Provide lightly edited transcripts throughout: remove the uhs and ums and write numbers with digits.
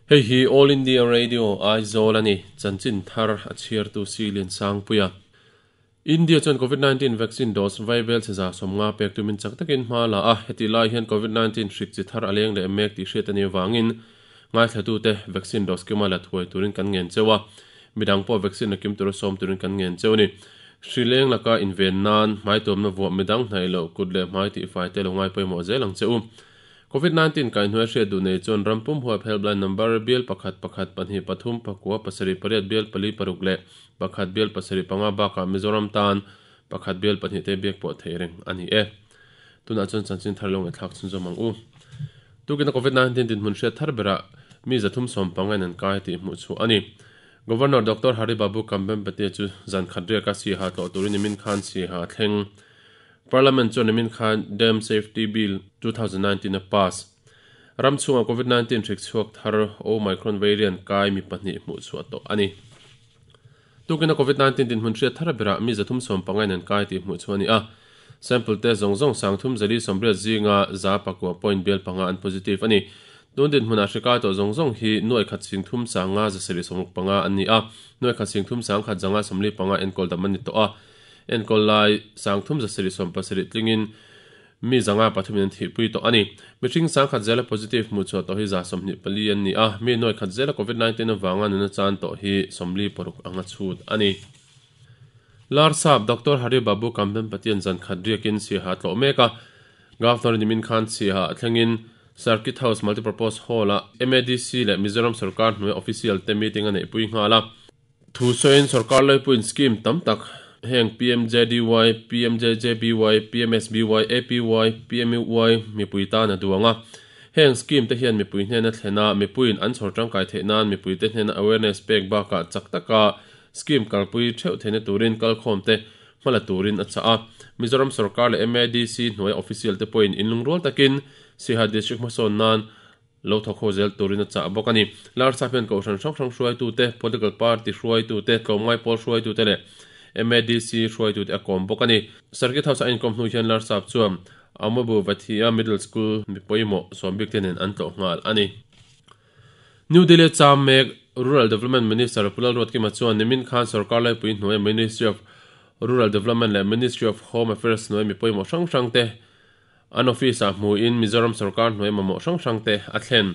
Hei hi All India Radio Aizawl a ni, chanchin thar a chhiartu Silian Sangpuia. India chuan Covid 19 vaccine dose vaibel chhe 150 pek tumin chak takin hma la a, hetih lai hian Covid 19 hrik chi thar a leng leh mek tih hriat a nih avangin ngaithlatute vaccine dose kima la thuai turin kan ngen cheu a, midang pawh vaccine la kim tura sawm turin kan ngen cheu a ni. Hri leng laka inven nan hmai tuamna vuah midang hnaih loh kut leh hmai tihfai te lo ngai pawimawh zel ang che u. Covid 19 kaihhnuai hriat duh nei chuan ram pum huap helpline number bial pakhat pakhat pahnih pathum pakua pasarih pariat bial pali paruk leh pakhat bial pasarih panga bakah Mizoram tan pakhat bial pahnih te biak pawh theih reng a ni e. Tunah chuan chanchin thar lo ngaihthlak chhunzawm ang u. Tukina Covid 19 dinhmun hriat thar berah mi 315 in an kai tih hmuh chhuah a ni. Governor Doctor Hari Babu Kambempati chu zan khat riaka Siaha tlawh turin nimin khan Siaha a thleng. Parliament chuan nimin khan Dam Safety Bill 2019 a pass. Ram chhungah Covid 19 hrik chhuak thar Omicron variant kai mi pahnih hmuh chhuah tawh a ni. Tukina Covid 19 dinhmun hriat thar berah mi 315 in an kai tih hmuh chhuah a ni a. Sample te zawng zawng 380 zinga 109 point bial panga an positive a ni. Tun dinhmunah hri kai tawh zawng zawng hi nuai khat sing thum sanga 765 an ni a. Nuai khat sing thum sang khat zanga 45 enkawl dam an ni tawh a. Enkawl lai 3770 tlingin mi zanga pathumin an thihpui tawh a ni. Mihring 1000 zela positive hmuh chhuah tawh hi 124 an ni a. Mi nuai khat zela Covid 19 avanga nuna chan tawh hi 46 anga chhut a ni. Larsap Doctor Hari Babu Kambempati an zan khat riakin Siaha tlawh mek a. Governor nimin khan Siaha thlengin Circuit House Multipurpose Hall a MADC leh Mizoram sarkar hnuai official te meeting a neihpui nghal a. Thu sawiin sarkar laipuiin scheme tam tak heng PMJDY, PMJJBY, PMSBY, APY, PMUY mipui tan a duang a. Heng scheme te hian mipui hnena thlena mipuiin an chhawr tangkai theih nan mipui te hnena awareness pek bakah chak taka scheme kalpui theuh theihna turin kalkhawm te hmala turin a chah a. Mizoram sarkar leh MADC hnuai official te pawhin inlungrual takin Siaha District hmasawn nan lo thawk ho zel turin a chah bawk a ni. Larsap hian kohhran hrang hrang hruaitute, political party hruaitute, tlawmngai pawl hruaitute leh MADC hruaitute a kawm bawk a ni. Circuit House a inkawm hnu hian Larsap chuan Amobu Vathia Middle School mi pawimawh sawmbik te nen an tlawh nghal a ni. New Delhi cham mek Rural Development Minister Pu Lalruatkima chuan nimin khan sarkar laipui hnuai Ministry of Rural Development leh Ministry of Home Affairs hnuai mi pawimawh hrang hrang te an office ah hmuin Mizoram sarkar hnuai mamawh hrang hrang te a thlen.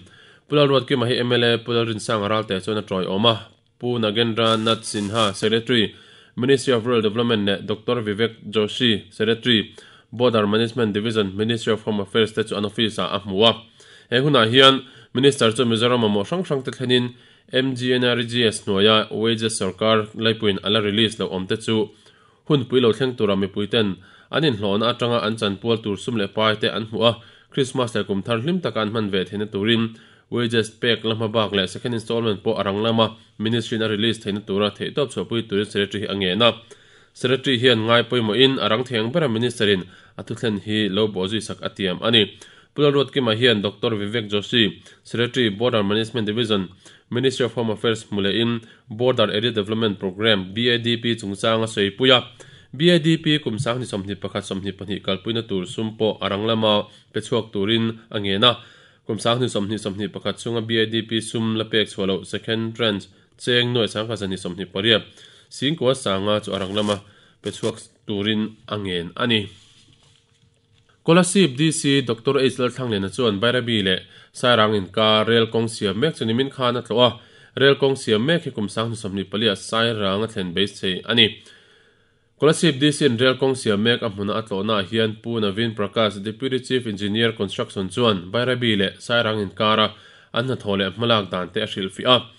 Pu Lalruatkima hi mla Pu Lalrinsanga Ralte chuan a tawiawm a. Pu Nagendra Nath Sinha, Secretary, Ministry of Rural Development leh Doctor Vivek Joshi, Secretary, Border Management Division, Ministry of Home Affairs te chu an office ah a hmu a. He hunah hian Minister chu Mizoram mamawh hrang hrang te thlenin MGNREGS hnuaia wages sarkar laipuiin a la release loh awm te chu hunpui lo thleng tura mipuiten an inhlawhna atanga an chanpual tur sum leh pai te an hmuh a, Christmas leh kum thar hlim taka an hman ve theihna turin wages pek la hma bak leh second installment pawh a rang lama Ministry in a release theihna tura theihtawp chhuahpui turin Secretary hi a ngen a. Secretary hian ngai pawimawhin a rang thei ang bera Minister in a thuthlen hi lo bawhzui sak a tiam a ni. Pu Lalruatkima hian Doctor Vivek Joshi, Secretary, Border Management Division, Ministry of Home Affairs hmu lehin Border Area Development Programme, BADP, chungchang a sawipui a. BADP kum 2021 22 kalpuina tur sum pawh a rang lama pe chhuak turin a ngen a. Kum 2021 chhunga BADP sum la pek chhuah loh second tranche cheng nuai 128 singkua sanga chu a rang lama pe chhuak turin a ngen a ni. Kolasib DC Doctor H Lalthlangliana chuan Bairabi leh Sairang inkar rel kawng siam mek chu nimin khan a tlawh a, rel kawng siam mek hi kum 2024 ah Sairang a thlen beisei a ni. Kolasib DC in rel kawng siam mek a hmuna a tlawhna ah hian Pu Naveen Prakash, Deputy Chief Engineer Construction chuan Bairabi leh Sairang inkara an hnathawh leh hmalak dan te a hrilhfiah a.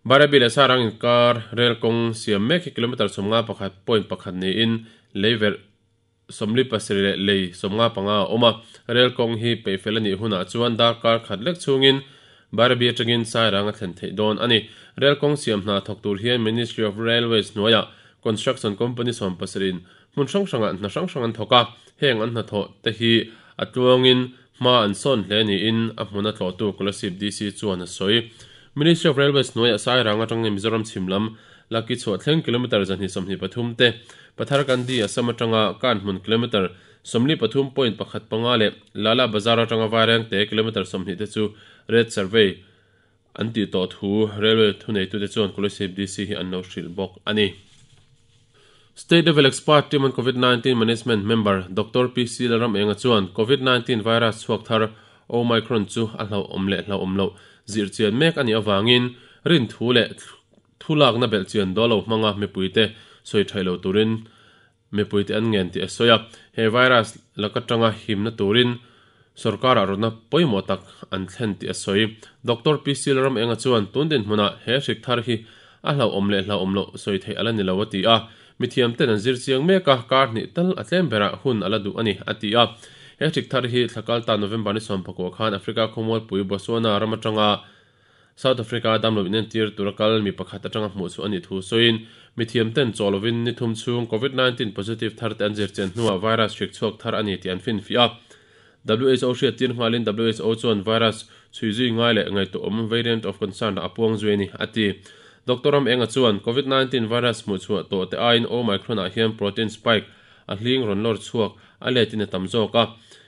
Bairabi leh Sairang inkar rel kawng siam mek hi kilometre 51.1 niin leiverh 47 leh lei 55 a awm a, rel kawng hi peihfel a nih hunah chuan darkar khat lek chhungin Bairabi atangin Sairang a thlen theih dawn a ni. Rel kawng siam hna thawk tur hian Ministry of Railways hnuaiah construction company 17 in hmun hrang hrangah hna hrang hrang an thawk a, heng an hnathawh te hi a tluangin hma an sawn hle niin a hmuna tlawhtu Kolasib DC chuan a sawi. Ministry of Railways hnuaiah Sairang atangin Mizoram chhim lam Lucky chhuah thleng kilometre 123 te, Patharkandi Assam atanga Kanhmun kilometre 43.15 leh Lala Bazar atanga Vairengte kilometre 20 te chu Red Survey an tih tawh thu Railway thuneitute chuan Kolasib DC hi an lo hrilh bawk a ni. State Level Expert Team on Covid 19 Management member Doctor PC Lalramenga chuan Covid 19 virus chhuak thar Omicron chu a hlauhawm leh hlauhawm loh zirchian mek a nih avangin rinthu leh thulakna belhchian dawl lo hmanga mipuite sawi thaih lo turin Mipuite an ngen tih a sawi a, he virus laka tanga himna turin sorkarah rawtna pawimawh tak an thlen tih a sawi. Doctor PC Lalramenga chuan tun dinhmunah he hrik thar hi a hlauhawm leh hlauhawm loh sawi theih a la ni lo a ti a, mithiamten an zir chiang mek a, kar hnih tal a tlem berah hun a la duh a ni a ti a. He hrik thar hi thla kalta November ni sawmpakua khan Africa khawmualpui Botswana ram atanga South Africa damlo inentir tura kal mi pakhat atanga hmuh chu a nih thu sawiin, mithiam ten chaw lovin ni thum chhung Covid 19 positive thar te an zirchian hnuah virus hrik chhuak thar a ni tih an finfiah a. WHO hriattir nghalin WHO chuan virus chhui zui ngai leh ngaihtuahawm variant of concern ah a puang zui a ni, a ti. Doctor Ramenga chuan Covid 19 virus hmuhchhuah tawh te aiin Omicron ah hian protein spike a hling rawn lawr chhuak a let in a tam zawk a.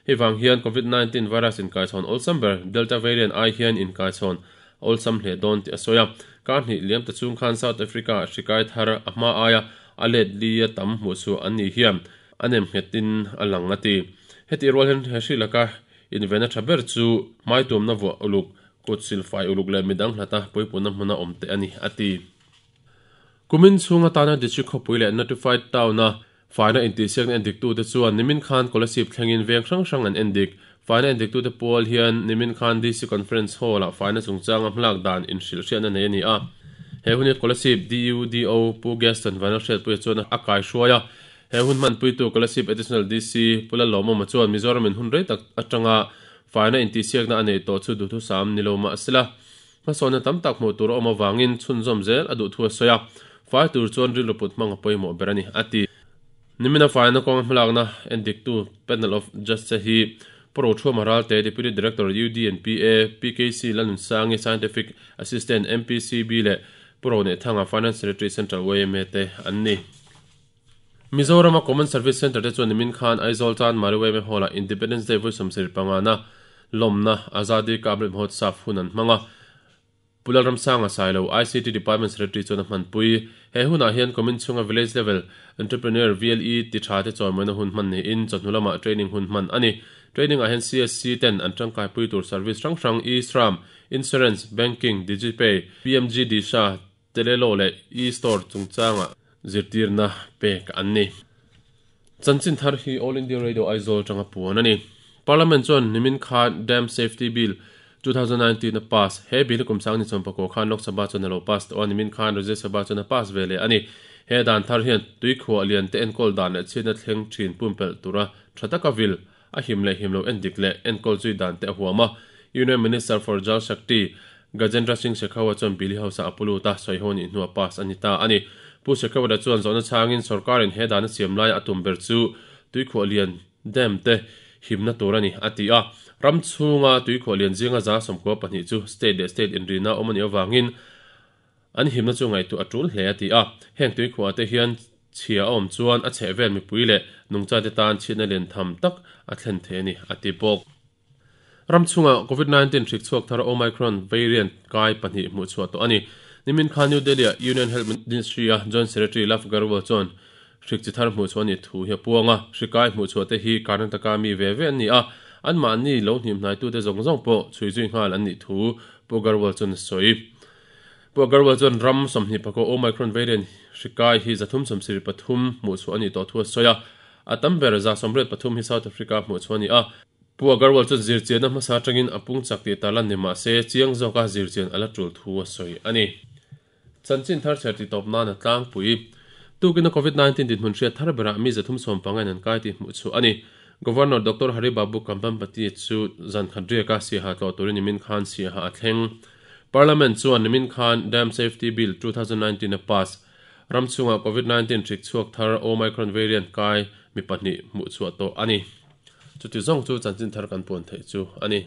Hei vang hian Covid 19 virus inkaichhawn awlsam ber Delta variant ai hian inkaichhawn a awlsam hle dawn tih a sawi a. Kar hnih liam ta chung khan South Africa ah hri kai thar a hma aia a let li a tam hmuh chhuah an ni hian a nem nghet in a lang a ti. Hetih rual hian he hri laka invenna tha ber chu hmaitumna vuah uluk, kut silfai uluk leh midang hlata puipunna hmuna awm te a ni a ti. Kumin chhung atana District khawpui leh Notified Town-a faina intihsiakna endiktute chuan nimin khan Kolasib thlengin veng hrang hrang an endik. Faina endiktute pual hian nimin khan DC Conference Hall-ah faina chungchanga hmalak dan inhrilhhriatna nei a ni a. He hun hi Kolasib DUDO Pu Gaston Vanlalhriatpuia chuan a kaihruai a. He hun hmanpuitu Kolasib Additional DC Pu Lalawmawma chuan Mizoramin hun rei tak atanga faina intihsiakna a neih tawh chu duhthusam ni lo mah sela, Hmasawnna tam tak hmuh tur a awm avangin chhunzawm zel a duh thu a sawi a, fai tur chuan rilru put hmang a pawimawh ber a ni, a ti. Nimina faina kawnga hmalakna endiktu Panel of Judges hi Pu Rothruama Ralte, Deputy Director UDNPA, PKC Lalnunsangi, Scientific Assistant MPCB leh Pu Ronehthanga, Finance Secretary Central yma te an ni. Mizorama Common Service Centre te chuan nimin khan Aizawl tan Mari yma Hall-ah Independence Day vawi 75na lawmna Azadi Ka Amrit Mahotsav hun an hmang a. Pu Lalramsanga Sailo, ICT Department Secretary chuan a hmanpui. He hunah hian kumin chhunga Village Level Entrepreneur, VLE, ti tha te chawimawina hun hman niin chawhnu lamah training hun hman a ni. Training ah hian CSC ten an tangkaipui tur service hrang hrang e-Shram, Insurance, Banking, Digipay, PMG Disha, Telelo leh E-Store chungchanga zirtirna pek an ni. Chanchin thar hi All India Radio Aizawl atanga puan a ni. Parliament chuan nimin khan Dam Safety Bill 2019 a pass. He bill hi kum sang ni chawmpakua khan Lok Sabha chuan a lo pass tawh a, nimin khan Rajya Sabha chuan a pass ve leh a ni. He dan thar hian tuikhuah lian te enkawl dan leh chhiatna thleng thin pumpelh tura tha taka vil a him leh him lo endik leh enkawl zui dan te a huam a. Union Minister for Jal Shakti, Gajendra Singh Shekhawat chuan Billy House-ah a pu lut a, sawi ho nih hnuah pass a ni ta a ni. Pu Shekhawat-a chuan zawhna chhangin sorkarin he dan a siam laia a tum ber chu tuikhuah lian dam te himna tur a ni, a ti a. Ram chhunga tuikhuah lian zinga 92 chu state leh state inrina awm a nih avangin An himna chu ngaihtuah a tul hle a ti a, heng tuikhuah te hian chhia a awm chuan a chhehvel mipui leh nungchate tan chhiatna lian tham tak a thlen thei a ni, a ti bawk. Ram chhungah Covid 19 hrik chhuak thar Omicron variant kai pahnih hmuh chhuah tawh a ni. Nimin khan New Delhi-ah Union Health Ministry-a Joint Secretary Lav Agarwal chuan hrik chi thar hmuh chhuah a nih thu hi a puang a, hri kai hmuh chhuah te hi Karnataka mi ve ve an ni a, anmahni lo hnimhnaitute zawng zawng pawh chhui zui nghal an nih thu Pu Agarwal chuan a sawi. Pu Agarwal chuan ram 20 pakua Omicron variant hri kai hi 373 hmuh chhuah a nih tawh thu a sawi a, a tam ber 183 hi South Africa hmuh chhuah a ni a. Pu Agarwal chuan zirchianna hmasa atangin a pung chak tih tarlan ni mah se chiang zawka zirchian a la tul thu a sawi a ni. Chanchin thar chher tih tawp nan a tlangpui. Tukin a Covid 19 dinhmun hriat thar berah mi 315 in an kai tih hmuh chhuah a ni. Governor Doctor Hari Babu Kambhampati chu zan khat riaka siaha tlawh turin nimin khan siaha a thleng. Parliament chuan nimin khan Dam Safety Bill 2019 a pass. Ram chhungah Covid 19 hrik chhuak thar Omicron variant kai mi pahnih hmuh chhuah tawh a ni. Chuti zawng chu chanchin thar kan puan theih chu a ni.